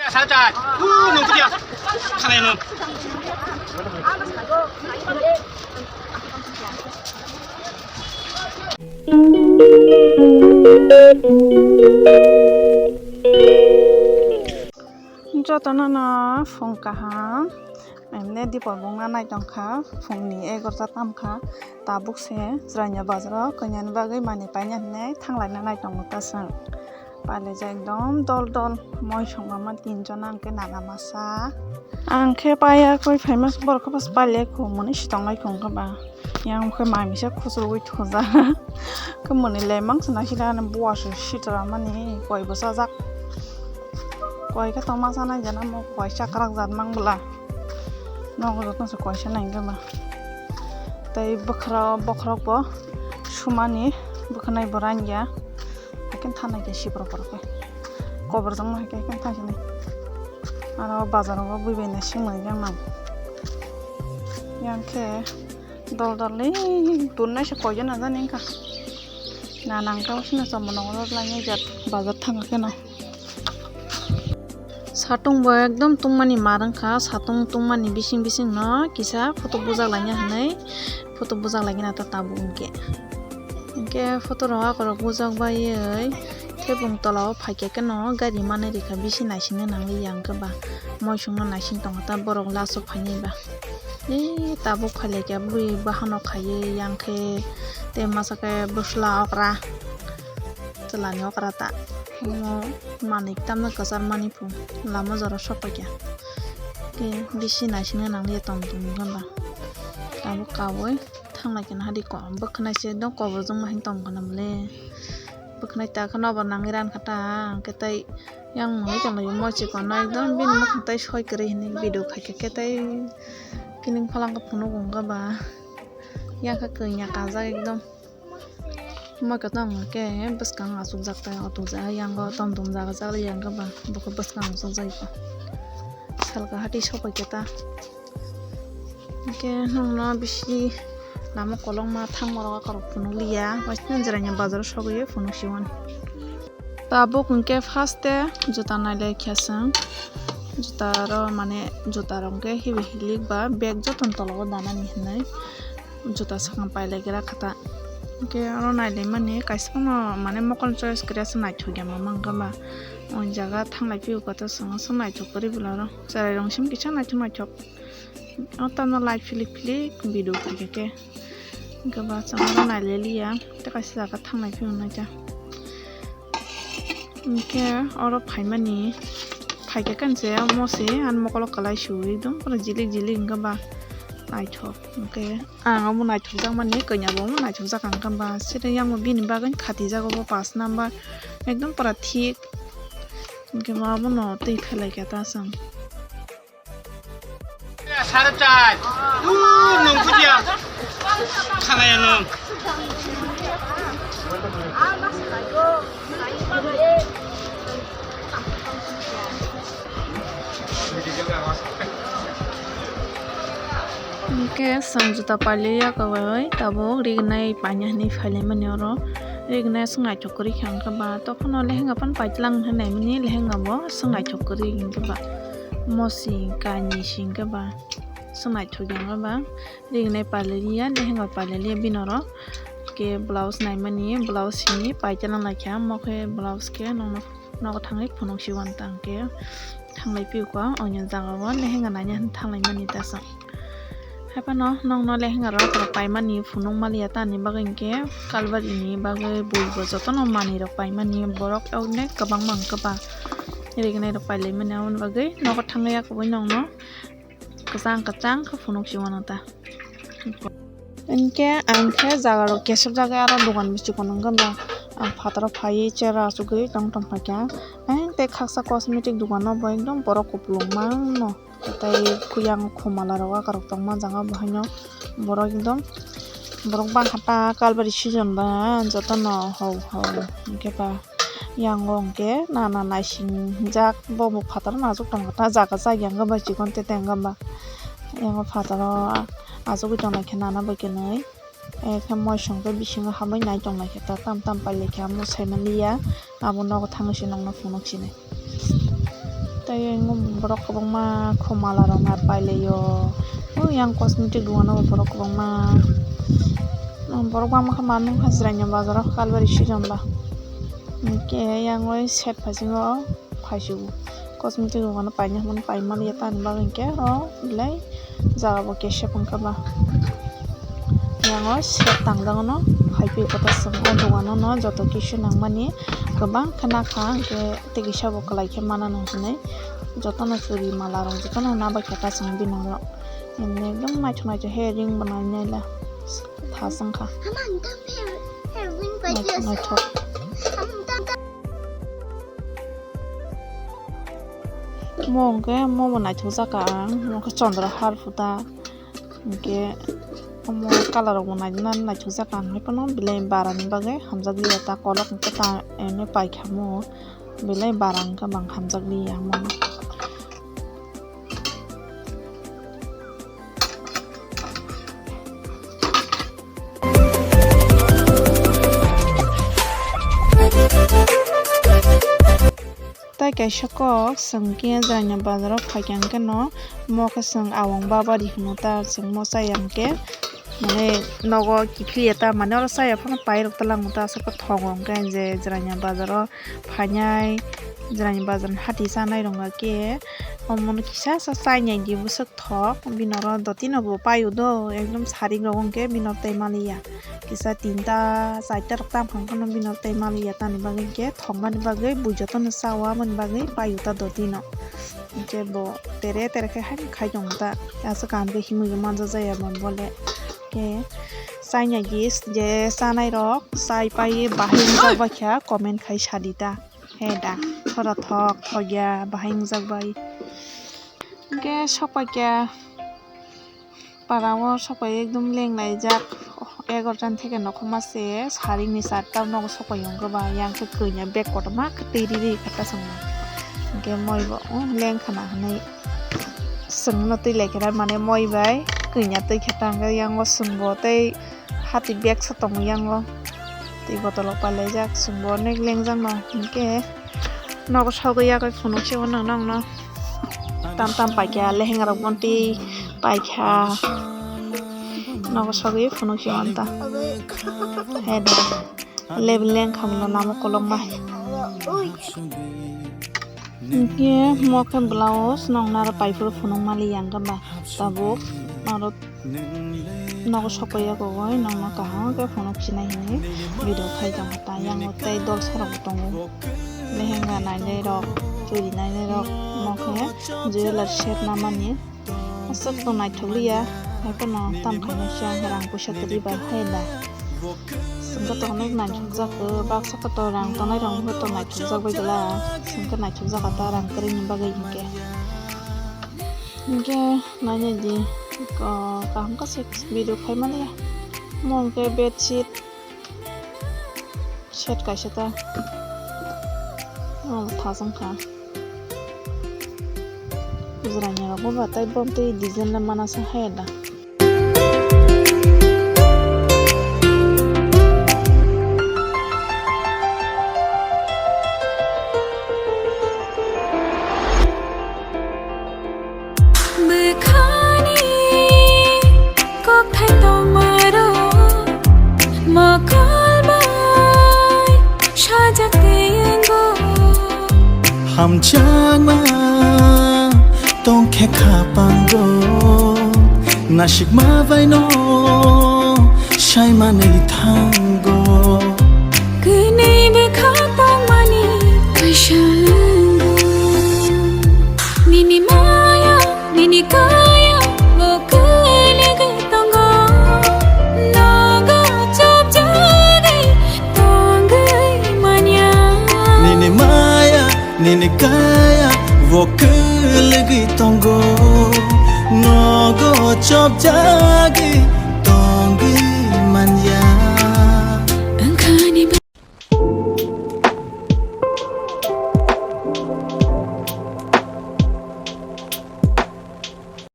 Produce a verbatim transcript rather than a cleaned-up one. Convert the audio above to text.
Sacha, uh, nungkudia, khanai nung. Jotono no phung kaham. Emne dipor bongna nai tongkha, phungni egarota tamkha, tabuk se chwraini bazaro kwnani bagwi manwi paina hinwi thanglaina nai tongo ta chwng. Pale je ekdom dol dol moi songma tinjon ang khe nana masa. Ang khe paiya koi phaima borok khe pas paile khumuni sitong lai khum khe ba. Yang khe mami se khusrugwi thuja. Khe muni le mang sana sila ani buwa se sitra mani koi bwsa jak. Koi khe tongma sanai jana mo koi chakrak jat mang bwla. Nogo joto se koi sanai hwnkhe ba. Tei bwkhra bokhorok bo sumani bwkhanai bo ranya. Haikhe thanai khe sibrok borok khe. Kobor jongma haikhe haikhe thansinai. Aro bazar o bui bai naising mani yang nang. Yang khe dol dol ni turnai se koi jana jani wngkha. Na nang khe sino chomo nongro lai jat bazar thang khe no. Satung bo ekdom tungmani mar wngkha, satung tungmani bising bising no kisa photo bujak laina hinwi photo bujak laina ta tabuk hinkhe. Hinkhe photo rok akorok bujak baiwi thebung tola o phaikhe kheno gari manwi rikha bisi naisingna nangli yang khe ba moisongno naising tongkha ta borok laso phainai ba. Ee, tabuk phailaikha bui bahano khaiwi yang khe tei masa khe bwsla okra chwlani okra ta. Omo manwi tamno kwchar mani phu lama jora sok paikha. Khe bisi naisingna nangya tong tong khe ba tabuk kaui thanglai khe hadi ko bwkhwnai se ekdom kobor jongma hin tong khe na bwle. Bwkhwnai ta kheno bo nangwi ran kha ta ang khe tei yang mwnwi tong laio moi chikon no ekdom bini mukhung tei soi kwrwi hinwi video khaikha khe tei kining phalangkhe phunuk wngkha ba yang khe kanya kajak ekdom. Moi khe tong khe bwskang achukjak tai o tongja yang o tom tom jaga jak yang khe ba bo khe bwskang achukjak salka hati sopai khe ta. Hingke nwngno bisi lama kolokma thangma rok akorok phunukliya, waisano jwraini bazaro sogwi phunuk siwan. Tabuk hingke first-e juta nailai kha chwng, juta aro mane juta rok hingke hibi hilik ba bag jotono tola o danani hinwi juta swkang pailaigra kha ta. Hingke aro nailaimani kaisa phano mane mokol choice kwrwi aswk naithok ya mama wngkha ba o jaga thanglai phiyokha ta chwng aswk naithok kwrwi bwla oro. Cherai rong sim kisa naithok naithok. O tamo light philik philik video khaikha khe. Hingke ba chwng oro naileliya. Tei kaisa jaga thanglai phiyok naikha. Hingke oro phaimani phaikha khe se omo se ani mokolo kwlai su ekdom pura jilik jilik hingke ba naithok. Hingke ang omo naithokjakmani kanya bo omo naithokjak ang khe ba sere yang bo bini bagwi khatijago bo pas number ekdom pura thik. Hingke ma bono twi phelaikha ta chwng. Sare char. Uh, nung kudia. Khanaya nung. Hingke chwng juta pailaiya kawai tabuk rignai paina hinwi phailaimani oro rignai aswk naithok kwrwi kha hwnkhe ba tokphano lehenga phano paitlang hinwi naimani lehenga bo aswk naithok kwrwi hwnkhe ba mosi kainwi si hwnkhe ba aswk naithok ya wngkha ba rignai pailaiya lehenga pailaiya bini oro hwnkhe blouse naimani blouse simi paitlang laikha omo khe blouse khe nokno. Nogo thangwi phunuk si uan tang khe thanglai phiyokha oino jaga o lehenga naina hinwi thanglai mani ta chwng. Haiphano nokno lehenga rok paimani phunuk maliya tani bagwi hinkhe kalbari ni bagwi bui bo jotono manwi rok paimani borok onek kwbangma wngkha ba rignai rok pailai mani aboni bagwi nogo thangwi yakubui nokno kwchang kwchang khe phunuk si uano ta. Hinkhe ang khe jaga rok kesep jaga aro dogan bisingo nangkhe ba ang phataro phaiwi chera achugwi tong tong phaikha. Ang tei khaksa cosmetic dogan o bo ekdom borok kupulung mano tei yang khumala rok akorok tongma jaga bo haino borok ekdom borok bangkha ta kalbari season ba jotono hau hau hinkhe ba. Yang o hwnkhe nana naising jak bo bo phataro naisuk tongkha ta jaga chaya wngkha ba chikon tete wngkha ba yang o phataro achugwi tongnaikhe nana bai kwnwi ekhe moisong tei bisingo habwi nai tongnaikhe ta tam tam pailai khe amo saimanliya abo nogo thangwi se nokno phunuk sinai. Tei borok kwbangma khumala rok na pailaio. O yang cosmetic dogano borok kwbangma. Borok bangma khe manwi kha Jirania bazaro Kalbari season ba. Hinkhe yang oi set phaising o phaisio. Cosmetic dogano paina hwnmani pai maliya tani bagwi hinkhe o belai jaga bo kesep wngkha ba. Yang o set tangjak no hai phi kota chwng o dogano no joto kisu nangmani kwbang khe nakha hinkhe. Tei kisa bo kwlai khe mana nang hinwi jotono churi mala rok jotono nabai khe ta chwng bini rok. Emni ekdom naithok naithok he ring bo nai naila thas wngkha. Naithok naithok. Mo hwnkhe mo bo naithok jaka ang, mo khe Chandra har phuta. Hinkhe omo colour rok bo naina naithokjak ang hai phano belai bara ni bagwi hamjakliya ta kolok hinkhe ta ene paikha mo belai bara hinkhe bang hamjakliya mo. Tai kaisa kok chwng khe Jirania bazaro phaikha hwnkhe no mo khe chwng awang babari hino ta chwng mo chaya hwnkhe mane nogo kiphilya ta mane oro chaya phano pairok twlang ta aswk khe thogo hwnkhe je Jirania bazaro phainai Jirania bazar ni hati chanai rok khe omono kisa sa chainai di bwswk thok bini oro dotino bo paio do ekdom sarik rok hwnkhe bini oro tei maliya. Kisa tinta charta rok tam phang phano bini tei maliya tani bagwi hinkhe thokmani bagwi bui jotono chao aboni bagwi paio ta dotino. Hinkhe bo tere tere khe hai khai tongo ta. Aswk kaham khe himwi manja jaya bo bole. Khe chaina gis je chanai rok chai pai bahai wngjak bai kha comment khai sadi ta. He da thora thok thokya bahai wngjak bai. Hinkhe sokpai kha. Para o sokpai ekdom leng naijak egarota theke nokhorma se saring ni charta nogo sokpai wngkha ba yang khe kanya bag kotorma khe twi riri khe ta chwng hinkhe moi bo leng khana hinwi chwngno twi lai khe mane moi bai kanya twi khe ta hwnkhe yang o chwng bo tei hati bag se tongo yang o twi bottle rok pailaijak chwng bo onek lengjak no hinkhe. Nogo sogwi yakoi phunuk se uanang nokno. Tam tam paikha lehenga rok bontwi paikha. Nogo sogwi phunuk se uanta. He da. Lebi leng khamno namo kolokma. Hinkhe mo khe blouse nokna aro paiphuru phunuk mali yang khe ba tabuk aro. Nogo sokoi ya kogoi nokno kaham khe phunuk sinai hinwi video khai tongo ta yango tei dol sarok bo tongo lehenga nainai rok churi nainai rok mo khe jeweler set namani aswk to naithok liya hai phano tam khainai se rang puisa kwrwi bai hai da chwng khe to onek naithok jak baksa khe to rang tongnai rok to naithok jak bai glak chwng khe naithok jak ta rang kwrwi ni bagwi hinkhe. Hinkhe nainai di, ko-, kaham khe se video khai mani ya. Mo hinkhe bedsheet set kaisa ta. Omo thas wngkha. Jirania rok bo ba tei bo tei design le mana se hai da. Bwkhani kokthai tongmarok mokol bai sajak tei wngo. Hamjakma tongkhe khapango, nasikma baino saimanwi thango. Kwnwi bwkha tongmani kaisa wngo. Nini maya, nini kaya, bo kwlwgwi tongo. Nogo chopjagwi tongwi manya. Nini maya, nini kaya, bo kwlwgwi tongo. Nogo chopjagwi